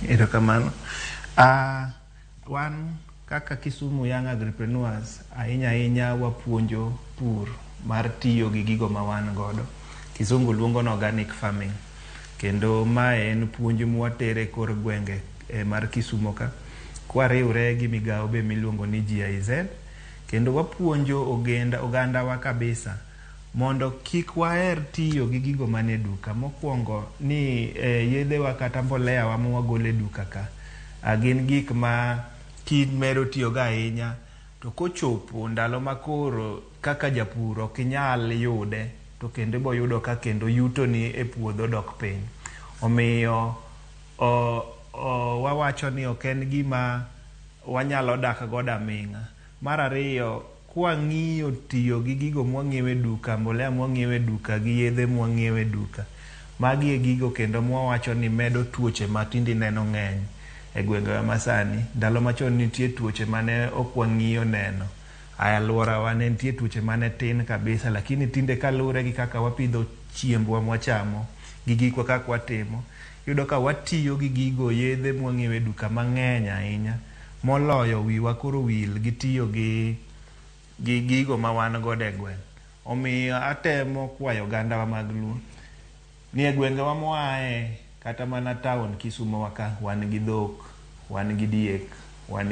Erokamano. Wan kaka Kisumu Young Agripreneurs, ahinya ahinya wapuonjo pur mar tiyo gi gigo ma wan godo. Kisungu luongo ni organic farming. Kendo mae en puonj mwatere kor gwenge mar Kisumo ka. Kwariwre gi migawo be miluongo ni GIZ. Kendo wapuonjo ogandawa kabisa mondo kik waher tiyo gi gigo manie duka. Mokwongo ni yedhewa kata mbolea wa mwagolo e duka ka gin gik ma kimedo tiyogo ahinya to kochopo ndalo ma koro kaka japur ok inyal yude, to kendo iboyudo ka kendo yutoni e puodho dok piny. Omiyo wawacho ni ok en gima wanyalo dak godo aming'a. Mar ariyo, kwang'iyo tiyo gi gigo mwang'iewo e duka, mbolea mwang'iewo e duka gi yedhe mwang'iewo e duka, magi e gigo kendo mwawacho ni medo tuoche ma tinde ineno ng'eny e gwengewa masani. Ndalo machon nitie tuoche mane ok wang'iyo neno. Alworawa ne nitie tuoche mane tin kabisa, lakini tinde kaluwore gi kaka wapidho chiembwa mwachamo gi gikwa kaka watimo, iyudo ka watiyo gi gigo, yedhe mwang'iewo e duka mang'eny ahinya, moloyo wiwa koro wil gi tiyo gi gigo ma wan godo e gweng'. Omiyo atemo kwayo ogandawa mag Luo ni e gwengewa moaye, kata mana town Kisumo wa ka, wan gi dhok, wan gi diek, wan